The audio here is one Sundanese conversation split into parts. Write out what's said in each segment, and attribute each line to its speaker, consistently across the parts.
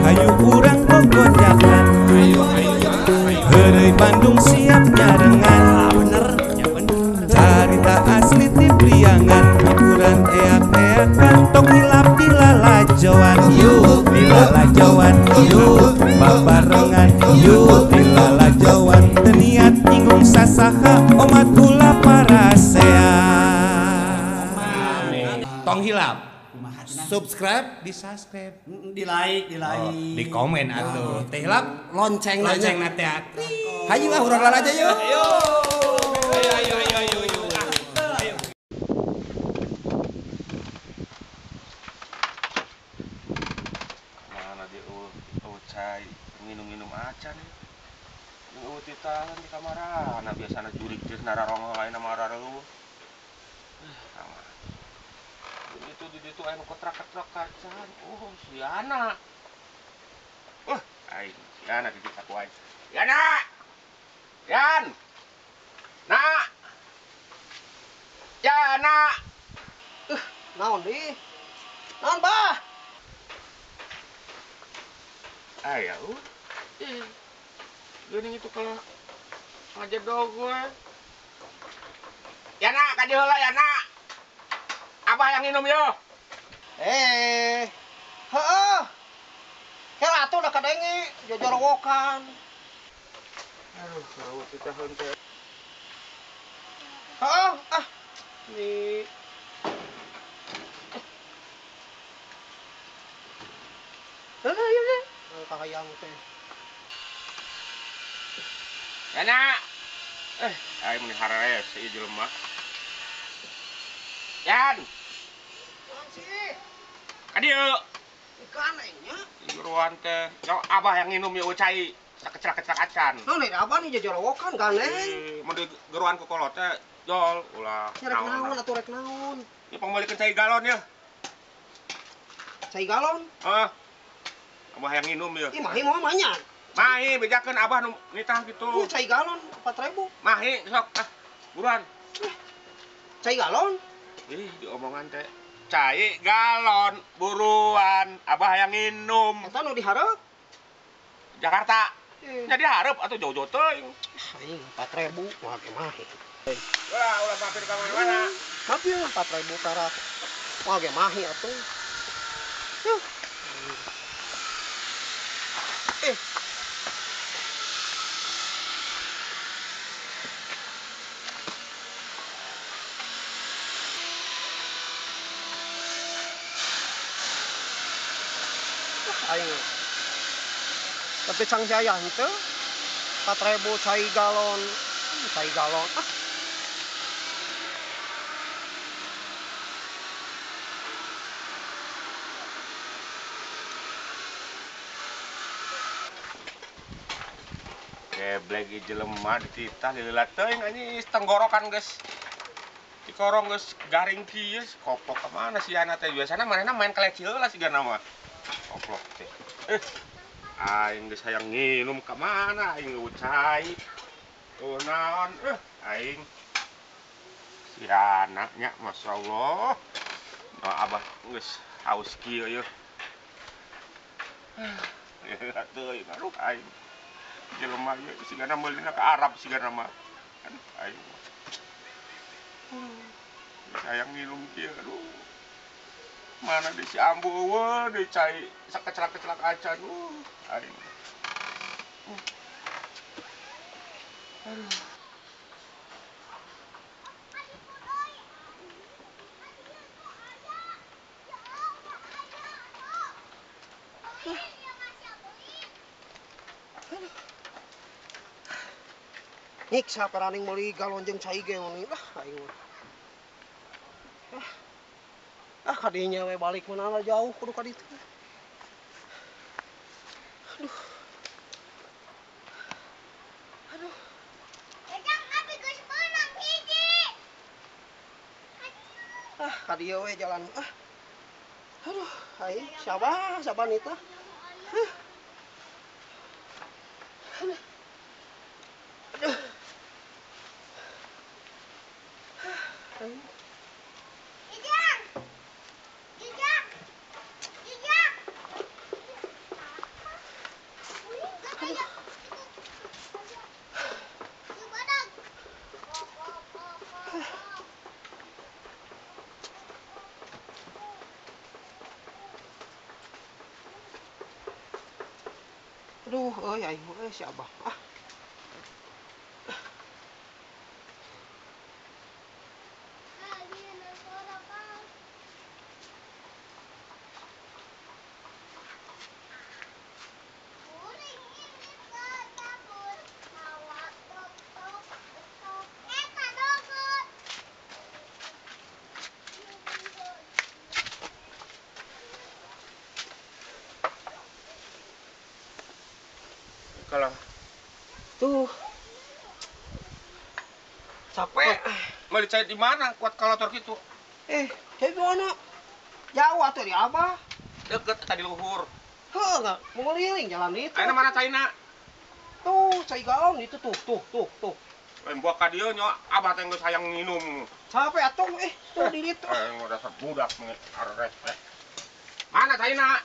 Speaker 1: Hayu urang gogonjakan. Heureuy Bandung siap nyarengan. Carita asli ti Priangan, hiburan eak-eakan, tong hilap dilalajoan. Yuk dilalajoan, yuk babarengan, yuk dilalajoan. Teu niat nyinggung sasaha, omat ulah parasea. Tong hilap
Speaker 2: subscribe,
Speaker 1: di subscribe,
Speaker 2: di like, di like,
Speaker 1: oh, di komen atuh. Teh hilap
Speaker 2: lonceng,
Speaker 1: lonceng na teh.
Speaker 2: Hayu ah urang lalajo yuk.
Speaker 1: Ayo. Ayo ayo ayo ayo. Ayo.
Speaker 3: Mana dia cai minum-minum acan. Eueuh titahan di kamarana biasana jurik geus nararongol lain mah rareueuh. Itu di situ aya nu ketrak-ketrok kacan. Oh, si Yana. Aing si Yana titip saku aing. Yana. Yan. Nak. Yana.
Speaker 2: Naon deui? Naon, Bah?
Speaker 3: Aya eueuh. Geuning itu kalau ngajedog gue. Yana, ka dieu heula Yana. Abah yang minum yo.
Speaker 2: Heeh. Kela atuh da kadenge jojorowokan.
Speaker 3: Aduh, eueuh titaheun teh.
Speaker 2: Heeh, ah. Ni Heeh, ieu teh. Kahayang teh.
Speaker 3: Yana. Aing mun hareres ieu jelema. Yan. Ka dieu.
Speaker 2: Ikan aing nya.
Speaker 3: Geruan teh. Yo abah yang nginum ieu cai sakeclak-keclak acan.
Speaker 2: Naon deui abah nih jojorowokan gandeng.
Speaker 3: Mun digeruan ku kolot teh jol ulah.
Speaker 2: Rek naon atuh rek naon?
Speaker 3: Ieu pangmeulikeun cai galon yeuh.
Speaker 2: Cai galon?
Speaker 3: Heeh. Abah yang nginum yeuh.
Speaker 2: Ih mahi moal mah nya.
Speaker 3: Mahi bejakeun abah nu nitah kitu.
Speaker 2: Ieu cai galon 4000.
Speaker 3: Mahi sok ah buruan.
Speaker 2: Cai galon?
Speaker 3: Ih diomongan teh. Cai galon buruan abah yang nginum.
Speaker 2: Eta nu dihareup?
Speaker 3: Jakarta. Nya dihareup atuh jauh-jauh teuing.
Speaker 2: Aing 4000 moal ge mahi.
Speaker 3: Ulah ulah mampir ka mana-mana.
Speaker 2: Mampir 4000 perak. Moal ge mahi atuh. Aing. Tapi cang jaya henteu 4000 cai galon, cai galon. Ah.
Speaker 3: Geblek ieu jelema dititah lila teuing anjing tenggorokan geus. Dikorong geus garing kieu koplok ka mana si Yana teh biasana manehna main keleci heula sigana mah. Koplok teh. Aing geus hayang nginum ka mana aing eueuh cai. Eueuh naon aing. Si Yana nya masyaallah. Nah, abah geus haus kieu yeuh. Teuing aduh aing. Jelema ieu sigana meulina ka Arab sigana mah. Aduh aing. Geus hayang nginum kieu aduh. Mana di si ambu eueuh di cai sakeclak-keclak acan aing. Aduh.
Speaker 2: Nyiksa peraning meuli galon jeung cai ge mun lah aing mah. Ah kadinya we balik mana jauh kudu ka ditu. Aduh. Aduh.
Speaker 4: Ejang abi geus meunang hiji.
Speaker 2: Ah ka dieu we jalan ah. Aduh, aing sabah sabah nita. Huh. Aduh. Aduh.
Speaker 4: Ijang. Ijang. Ijang.
Speaker 2: Aduh, euy aing euy si Abah. Ah.
Speaker 3: Kalau
Speaker 2: tuh capek.
Speaker 3: Mau dicari di mana kuat kalotor gitu?
Speaker 2: Cari di mana? Jauh atuh di Abah.
Speaker 3: Deket tadi luhur.
Speaker 2: Heuh, enggak mau ngeliling jalan itu.
Speaker 3: Ayeuna mana caina?
Speaker 2: Tuh, cai galon itu tuh, tuh, tuh, tuh.
Speaker 3: Buat ka dieu nya Abah teh geus hayang nginum.
Speaker 2: Capek atuh tuh di ditu.
Speaker 3: Dasar budak arek. Mana caina?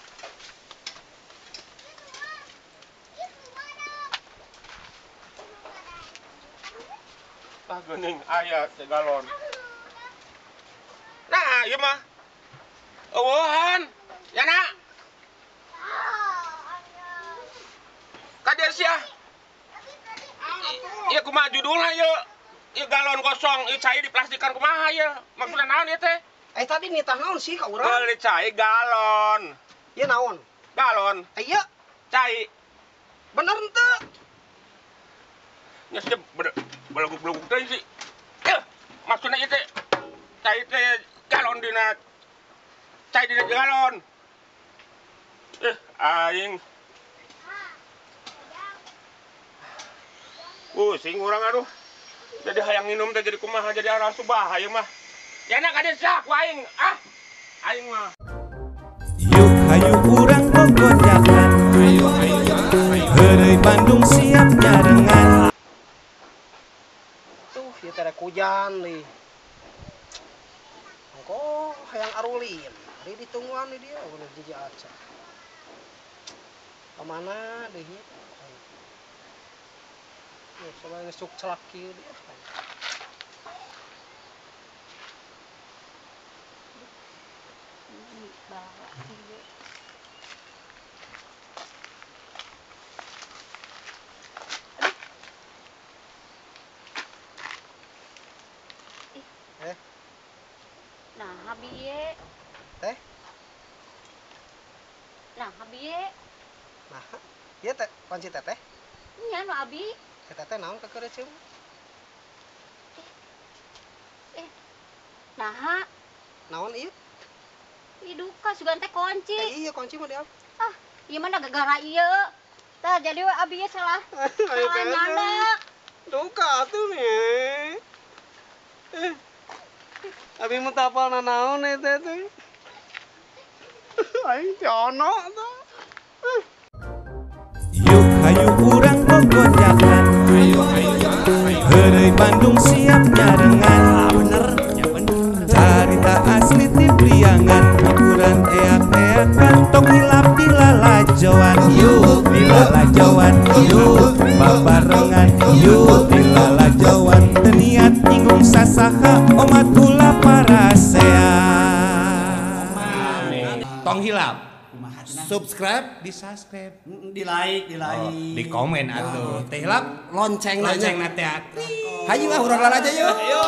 Speaker 3: Geuning aya segalon. Nah, ieu mah. Eueuhan. Ya nak. Ka dieu sia. Ieu kumaha judulna ieu? Ieu galon kosong, ieu cai diplastikan kumaha ieu? Maksudna naon ieu teh?
Speaker 2: Tadi nitah naon sih ka urang?
Speaker 3: Beli cai galon.
Speaker 2: Ieu naon?
Speaker 3: Galon.
Speaker 2: Ieu
Speaker 3: cai.
Speaker 2: Bener henteu?
Speaker 3: Nya sia belaguk-belaguk teh sih. Maksudna ieu teh cai teh galon dina cai dina galon. Aing. Pusing urang aduh. Jadi hayang minum teh jadi kumaha jadi arah subah ieu mah. Ya nak ada sak ku aing. Ah. Aing mah.
Speaker 5: Yuk hayu urang gogojakan. Hayu hayu. Heureuy Bandung siap nyarengan.
Speaker 2: Tuh, ieu teh hujan nih. Engko hayang arulin. Ari ditungguan di dia ulah jiji aca. Ka mana deui nya? Tuh, soalnya ngesuk celak kieu dia.
Speaker 4: Nah, habiye.
Speaker 2: Teh?
Speaker 4: Nah, habiye.
Speaker 2: Nah, ieu teh kunci teteh?
Speaker 4: Nya nu abi.
Speaker 2: Teteh naon kekeureuceum?
Speaker 4: Naha?
Speaker 2: Naon ieu?
Speaker 4: Ih duka sugan teh kunci.
Speaker 2: Iya kunci mah diap.
Speaker 4: Ah, ieu mah gara-gara ieu. Tah jadi we abi salah. Salah nyandak.
Speaker 2: Duka atuh nih. Abi mah tapal nanaon eta teh. Aing teh ono tah.
Speaker 5: Yuk hayu urang gogojakan. Hayu hayu. Heureuy Bandung siap nyarengan. Bener, ya bener. Carita asli ti Priangan, hiburan eak-eakan, tong hilap di lalajoan. Yuk di lalajoan, yuk babarengan, yuk di lalajoan. Teu niat nyinggung sasaha, omat ulah parasea.
Speaker 1: Tong hilap. Subscribe, di subscribe,
Speaker 2: di like, di like,
Speaker 1: oh, di komen atuh. Teh hilap
Speaker 2: lonceng
Speaker 1: lonceng na teh.
Speaker 2: Hayu ah urang lalajo yuk.
Speaker 1: Ayo.